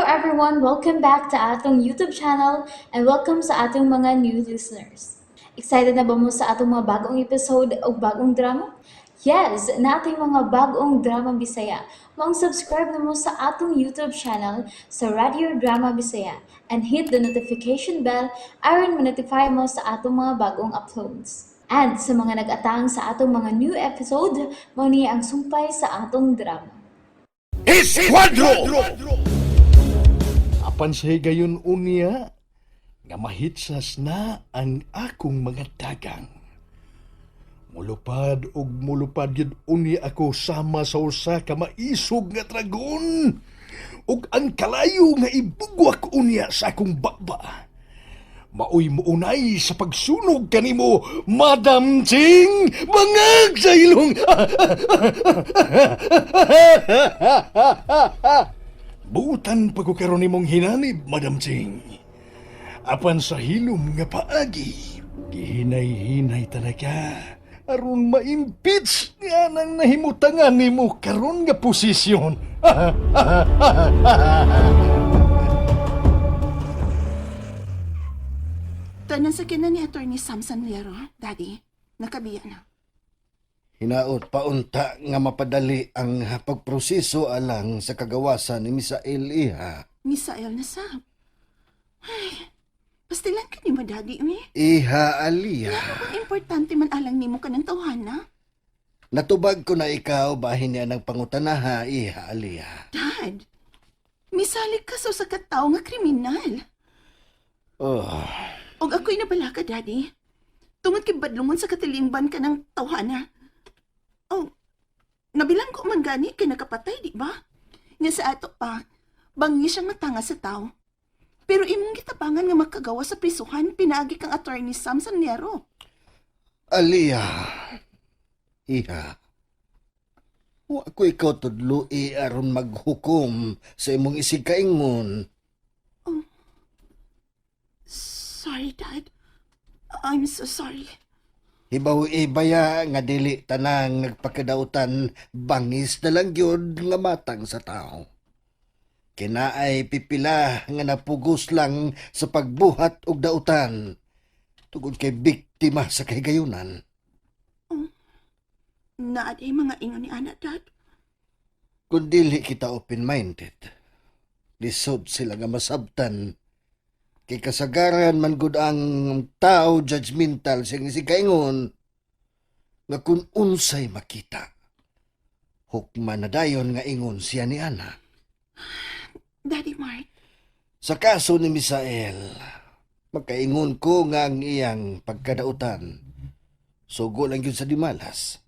everyone! Welcome back to atong YouTube channel and welcome sa atong mga new listeners. Excited na ba mo sa atong mga bagong episode o bagong drama? Yes, naa tay mga bagong drama Bisaya. Maong subscribe na mo sa atong YouTube channel sa Radio Drama Bisaya and hit the notification bell aron ma-notify mo sa atong mga bagong uploads. And sa mga nag-atang sa atong mga new episode, mao ni ang sumpay sa atong drama. Escuadro! Apan sa higayon unya, nga mahitsas na ang akong mga dagang. Mulupad og mulupad gyud unya ako sama sa usa ka maisog nga dragon. Ug ang kalayo nga ibugwak unya sa akong baba. Maoy muunay sa pagsunog kanimo, Madam Ching, bangag sa ilong. Buutan pa ko karon nimong hinanib, Madam Ching. Apan sa hilom nga paagi, gihinay-hinay talaga. Aron ma-impeach niya nang nahimutangan nimo karon nga posisyon. Tanan sa kina ni Attorney Samson Lero, Daddy. Nakabiya na. Hinaot paunta nga mapadali ang pagproseso alang sa kagawasan ni Misael iha. Misael na sab. Ay, pastilan ka nimo, Daddy, eh. Iha Alia. Ang importante man alang nimo ka ng tawhana. Natubag ko na ikaw bahin niya ng pangutanaha iha Alia. Dad, misalig ka sa usa ka tawo nga kriminal. Oh, Og ako'y nabala ka, Daddy. Tungod kay badlungon sa katilingban ka ng tawhana. Oh, nabilang ko man gani kay nakapatay, di ba? Nga sa ato pa, bangi siyang matanga sa tao. Pero imong gitabangan nga makagawa sa prisuhan, pinaagi kang Attorney Samson Nero. Alia. Iha. Wa ko ikaw tudloi aron maghukom sa imong isig kaingon. Sorry, Dad. I'm so sorry. Hibaw ibaya nga dili tanang nagpakadautan bangis na lang gyud nga matang sa tao. Kinaay pipila nga napugos lang sa pagbuhat og dautan tungod kay biktima sa kahigayunan. Naad ay mga ingon ni Ana, Dad. Kung dili kita open-minded, lisod sila nga masabtan. Kay kasagaran man gud ang tao judgmental sa isig kaingon nga kung unsay makita. Hukman na dayon nga ingon siya ni Ana. Daddy Mark, Sa kaso ni Misael, makaingon ko nga ang iyang pagkadautan. Sugo lang yun sa dimalas.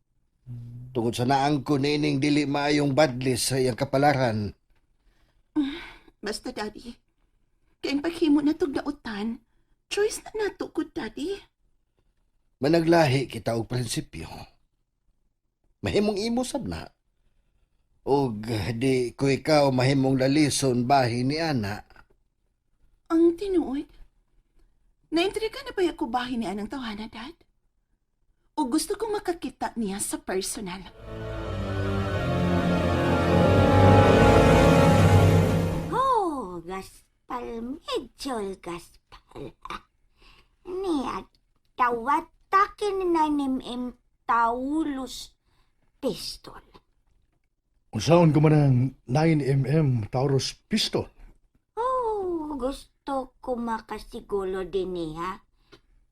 Tungod sa naangko niining dili maayong badlis sa iyang kapalaran, basta, Daddy. Kay ang paghimo na dautan, choice na nato ko, Daddy. Managlahi kita og prinsipyo. Mahimong imo sab na. Og di ko ikaw mahimong lalison bahin ni ana. Ang tinuod, naintriga na ba ako bahin ni anang tawhana, Dad? O gusto kong makakita niya sa personal? Oh, Gaspal, medyo Gaspal. Niya, tawatakin na nim Taulus pistol. Unsaon ko man ang 9mm Taurus pistol? Oh, gusto ko makasiguro din niya.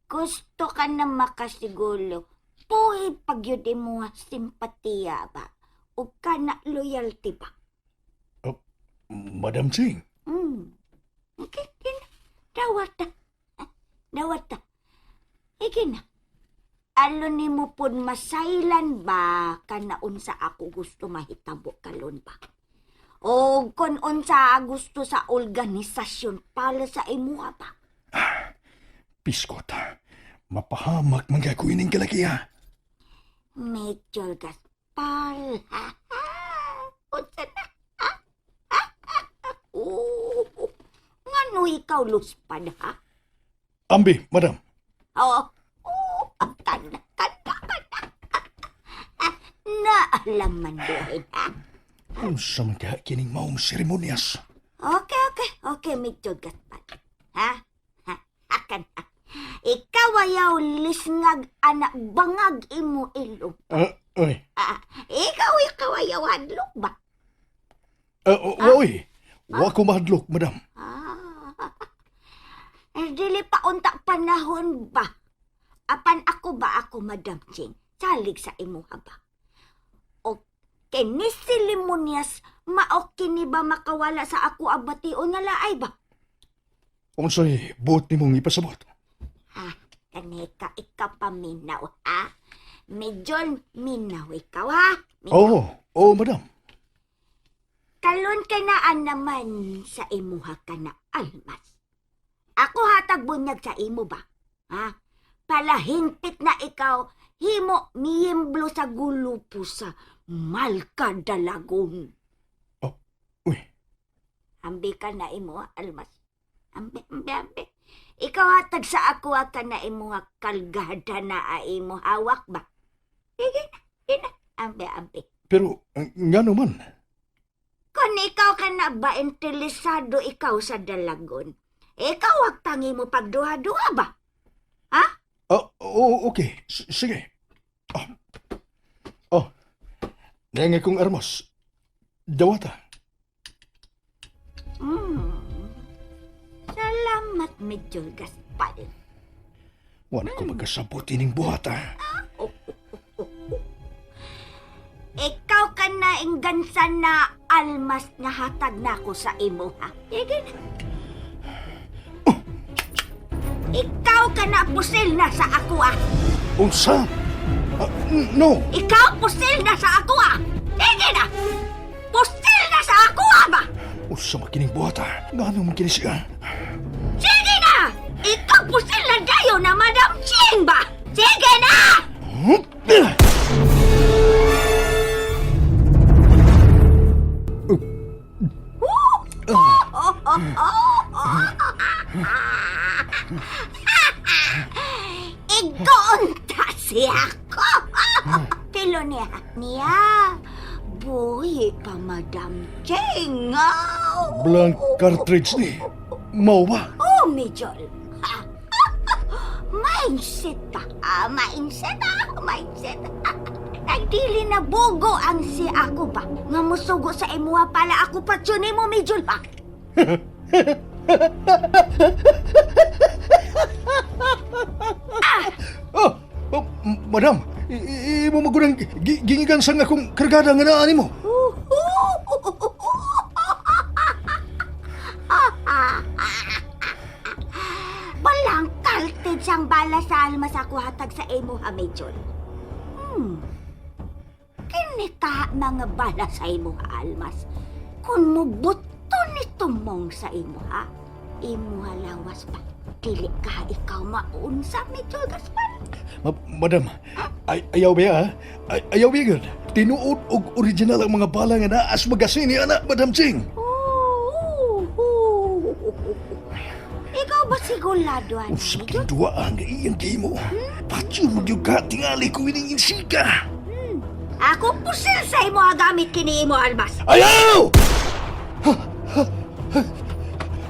Gusto ka na makasiguro. Puhi pagyud mo simpatiya ba? O kana loyalty ba? Oh, Madam Ching, Okay, di na. Dawata. Ah, dawata. Ige na. Alo ni mo pud masailan ba kana unsa ako gusto mahitabo kalon ba? O kon unsa gusto sa organisasyon para sa imuha ba? Piskot. Mapahamak man ko ining kalakiya. Medyo Gaspal. Unsa na? Oh, ngano ikaw luspad ha? Ambi, madam. Oo. Oh, ang tanda, tanda, tanda. Naalaman doon. Unsa man ka kining maong seremonyas? Okay, okay. Okay, medyo Gaspar. Ha? Ha? Akan ha. Ikaw ayaw lisngag anak bangag imo ilong. Ah, oy. Ah, ikaw ikaw ayaw hadlok ba? Ah, oy. Wa ko mahadlok, madam. Ah. Eh, dili pa unta panahon ba? Apan ako ba ako, Madam Ching? Salig sa imuha ba? O kini si Limonias, mao kini ba makawala sa ako abation nga laay ba? Unsay buot nimong ipasabot? Ha, kanika ikapaminaw, ha? Medyo minaw ikaw, ha? Oo, oh, madam. Kalon ka naan naman sa imuha ka na almas. Ako hatag bunyag sa imo ba? Ha? Palahingpit na ikaw, himo miyemblo sa gulupo sa Malka Dalagon. Oh, uy. Ambi ka na imo, almas. Ambi, ambi, ambi. Ikaw hatag sa ako ka na imo ha, kalgada na a imo hawak ba? Sige na, sige na. Ambi, ambi. Pero ngano man? Kung ikaw ka na ba interesado ikaw sa dalagon, ikaw wag tangi mo pagduha-duha ba? Ah, oh, okay. Sige. Oh. Oh. Nangay kong armas. Dawata. Salamat, Medyo Gaspal. Wala ko magkasabot ining buhat, ah. Ikaw ka na inggansa na almas nga hatag na ako sa imo, ha? Sige na. Ikaw ka na pusil na sa ako, ah. Unsa? Ah, no. Ikaw pusil na sa ako, ah. Sige na. Pusil na sa ako, ah, ba? Unsa makining buhat, ah. Ngano man kini siya? Sige na! Ikaw pusil na dayo na Madam Ching ba? Sige na! Hmm? Igoonta siya ko! Pilo niya, niya, buhi pa Madam Ching. Oh. Blank cartridge ni. Mao ba? Oh, Mijol. Mindset pa. Ah, mindset ah, mindset. Nagdili na bugo ang si ako ba? Nga musugo sa imuha pala ako patsunin mo, Mijol ba? Oh, oh, madam, imo magurang gingigan sa nga akong kargada nga naa nimo. Walang kaltid siyang bala sa almas ako hatag sa imo, ha, Major. Kini ka mga bala sa imo, ha, almas. Kung mubuto ni tumong sa imo, ha? Imo ha, lawas pa. Dili ka ikaw maunsa, Major Gaspar. Madam, ay ayaw ba ha? Ay, ayaw ba yun? Tinuod og original ang mga bala nga naa sa magasin ni ana, Madam Ching. Ikaw ba sigurado, ani, Usa Major? duwa ang iyang gimo. Patyo mo gyud ka tingali ko ining insika. Ako pusil sa imo ha, gamit kini imo, almas. Ayaw!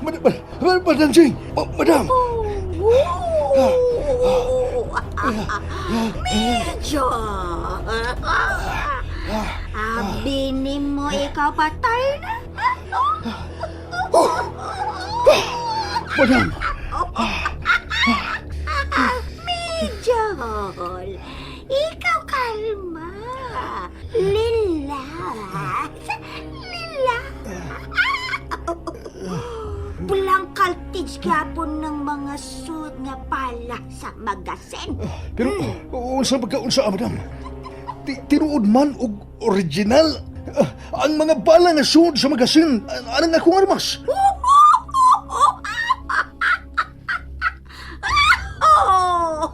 Madam, madam, Madam Ching, madam. Medyo. Abi mo ikaw patay na. Madam, Medyo. Ikaw kalma. Relax. Relax. Pulang kaltij gyapon ng mga suit nga pala sa magasin. Pero unsa pagkaunsa, madam? Tinuod man og original ang mga bala nga suod sa magasin anang akong armas. Oh!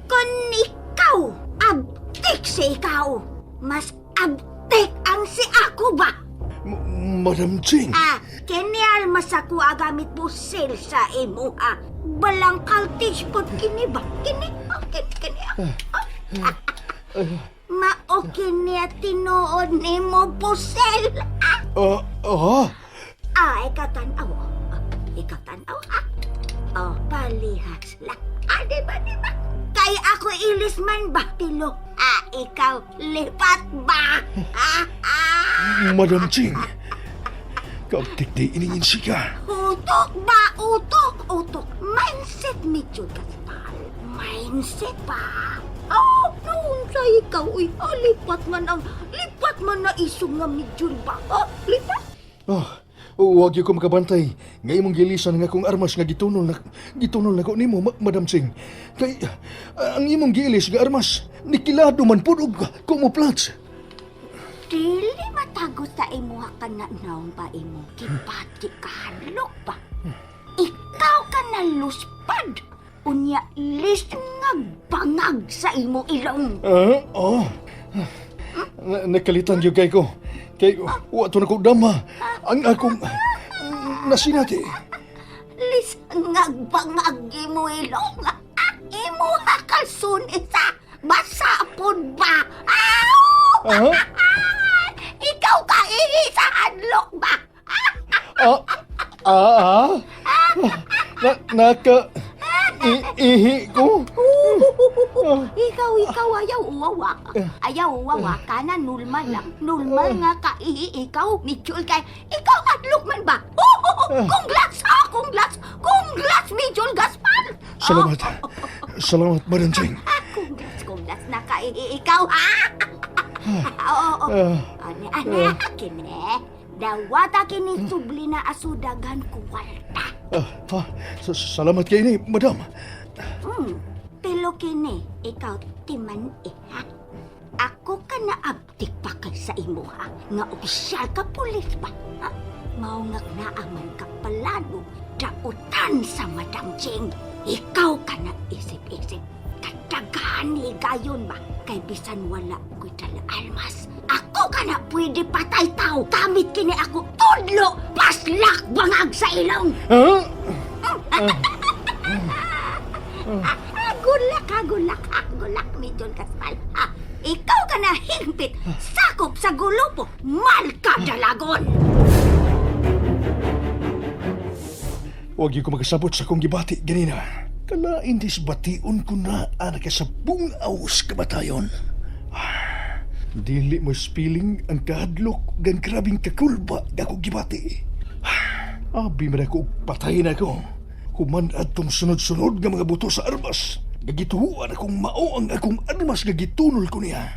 Kung ikaw, abtik si ikaw. Mas abtik ang si ako ba? Madam Ching. Ah, kini almas ako agamit pusil sa imo ha. Balang kaltij pod kini ba? Kini, oh, kini, kini. Ah, ah. Mao kini tinuod nimo pusil. Ah, Ah, ah. Ikaw tanaw. Oh. Oh, ikaw tanaw, ha? Oh, palihas lang. Ah, di ba, di ba? Kay ako ilis man ba, pilo? Ah, ikaw lipat ba? Ah, ah. Madam Ching, kaabtik di iningin siya. Utok ba? Utok! Utok! Mindset, medyo Gaspar. Mindset ba? Oh, noon sa ikaw, uy. Oh, lipat man ang, lipat man na isog nga medyo ba? Oh, lipat. Oh, huwag ko makabantay. Nga imong gilisan nga akong armas nga gitunol na ko nimo, Madam Ching. Kay ang imong gilis nga armas nikilado man pud og camouflage. Dili matago sa imuha ka na naong ba imo. Kipati ka hadlok ba? Ikaw ka na luspad. Unya, list nga bangag sa imo ilong. Ah, oh. Nakalitan gyud kay ko. Kay wa to na ko dama. Ang akong nasinati. Lis nga bangag imo ilong. Ah, imo hakalsun isa. Basa pud ba? Aw! Ah? Ikaw ka ihi sa hadlok ba? Ah, ah, ah. Naka ihi ko. Ikaw, ikaw, ayaw uwawa. Ayaw uwawa ka na, normal lang. Normal nga ka, ihi, ikaw, Mitchell, kay, ikaw hadlok man ba? Oh, congrats, ha, congrats, congrats, Mitchell Gaspar. Salamat. Salamat, Madam Ching. Ah, congrats, congrats na ka, ihi, ikaw, ha? Oo, oo. Ane, ane, kini. Dawata kini subli na asudagan kuwalta. Ah, ah, salamat kay ni, Madam. Pero kini, ikaw timan eh, ha? Ako ka na abtik pa kay sa imo, ha? Nga opisyal ka pulis ba? Ha? Mao nga naaman ka palano dautan sa Madam Ching. Ikaw ka na isip-isip. Kadaghan higayon ba? Kay bisan wala ko'y dala almas. Ako ka na pwede patay tao. Gamit kini ako tudlo, paslak bangag sa ilong. Ah? Ah, good luck, ha, good luck, ha, good luck, Major Gaspal. Ha, ikaw ka na higpit, sakop sa gulupo, mal ka dalagon! Huwag ko makasabot sa akong gibati ganina. Kalain dis bation ko na ana ka sa bungaw sa kamatayon. Ah, dili mo spilling ang kahadlok gan grabing kakulba nga akong gibati. Ah, abi man ako og patay na ako. Human adtong sunod-sunod nga mga buto sa armas. Gagituhuan akong mao ang akong armas nga gitunol ko niya.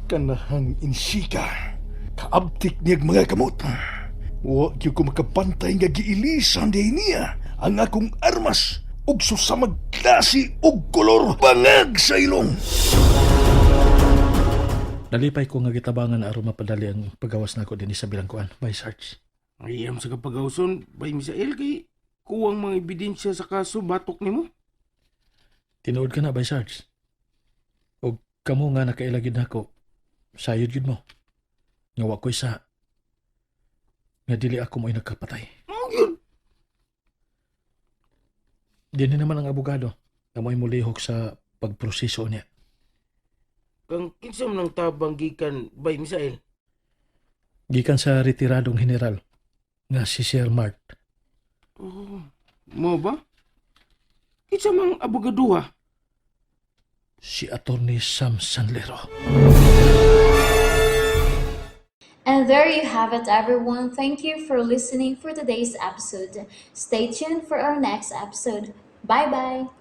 Kanahang insika. Kaabtik niyag mga kamot. Wa gyud ko makabantay nga giilisan diay niya ang akong armas ug susamag klase og kolor bangag sa ilong. Nalipay ko nga gitabangan aron mapadali ang pagawas nako dinhi sa bilangkuan. Bye, Sarge. Ay, am sa kapagawson, bay Misael, kay kuwang mga ebidensya sa kaso batok nimo. Tinuod ka na, bay Sarge. Og kamo nga nakaila gid nako, sayod gid mo. Nga wa ko'y sa nga dili ako mo'y nagkapatay. Mao gyud. Dinhi naman ang abogado nga mo'y mulihok sa pagproseso niya. Kang kinsa man ang tabang gikan bay Misael. Gikan sa retiradong general nga si Sir Mart. Oh, mo ba? Kinsa mang abogaduha? Si Attorney Sam Sanlero. And there you have it, everyone. Thank you for listening for today's episode. Stay tuned for our next episode. Bye bye.